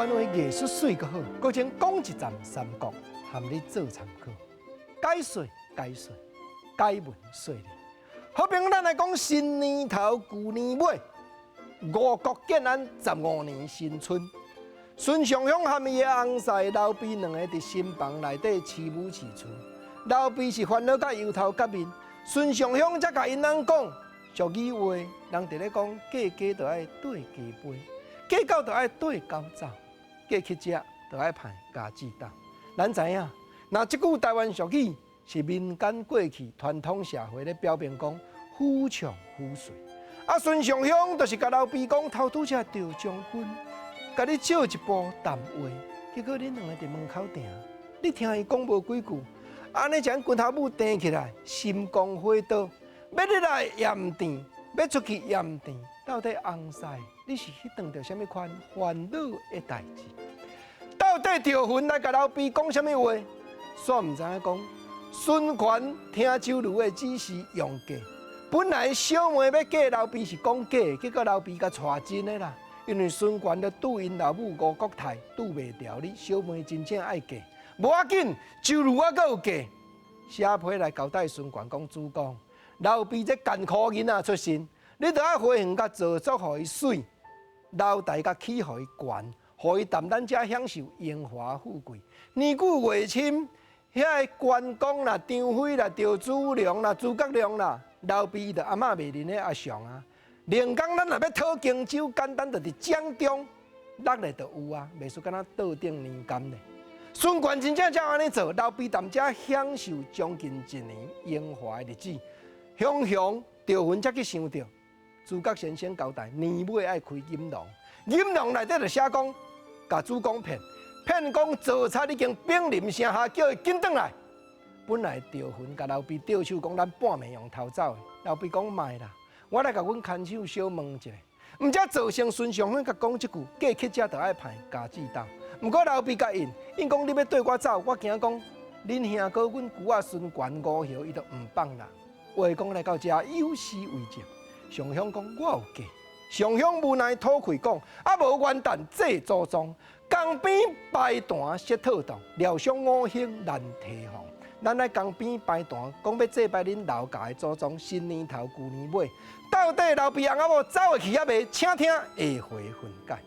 灣話藝術媠閣好，閣將講一站三國，含你做參考。解說解說，解文說理。好朋友，咱來講新年頭舊年尾，吳國建安十五年新春，孫尚香和伊的翁婿劉備兩個佇新房內底飼母飼厝，劉備是煩惱甲油頭革面，孫尚香才共𪜶翁講俗語話，人佇咧講過家就愛綴雞飛，過狗就愛綴狗走，過乞食就愛盼家姊斗。咱知影，若這句台灣俗語是民間過去傳統社會咧表明講夫唱婦隨。啊，孫尚香就是共劉備講，頭拄才趙將軍共你借一步談話，結果恁兩个佇門口埕，你聽伊講無幾句，按呢將拳頭母彈起來，心光火刀，欲入來也毋甜，欲出去也毋甜，到底翁婿你是去當著啥物款煩惱的代誌？到底趙雲來共劉備講啥物話？煞毋知影講，孫權聽周瑜的指示用計。本來小妹欲嫁劉備是講假的，結果劉備共娶真的啦。因為孫權就拄𪜶老母吳國太拄袂牢，你小妹真正愛嫁，無要緊，周瑜我閣有計。寫批來交代孫權講，主公，劉備這艱苦囡仔出身，你著愛花園共造作予伊媠，樓台共起予伊懸，予伊踮咱遮享受榮華富貴。年久月深，遐个關公啦、張飛啦、趙子龍啦、諸葛亮啦，劉備伊就阿嬤袂認的阿上啊。靈剛咱若欲討荊州，簡單就佇掌中落咧就有啊，袂輸敢若桌頂年柑咧。孫權真正照按呢做，劉備踮遮享受將近一年榮華的日子。雄雄趙雲才去想著，諸葛先生交代年尾愛開錦囊，錦囊內底就寫講，共主公騙，騙講曹操已經兵臨城下，叫伊緊轉來。本來趙雲共劉備著手講，咱半暝用逃走的，劉備講莫啦，我來共阮牽手小問一下。毋才造成孫尚香共講這句，過乞食就愛盼家姊斗。毋過劉備共應，應講你欲綴我走，我驚講恁兄哥阮姑仔孫權吳侯伊就毋放啦。話講來到遮有詩為證，尚香講我有計。尚香無奈吐氣講，啊無元旦祭祖宗，江邊擺壇設套動，料想五興難提防。咱來江邊擺壇，講欲祭拜恁劉家的祖宗，新年頭舊年尾，到底劉備翁仔某走會去抑未？請聽下回分解。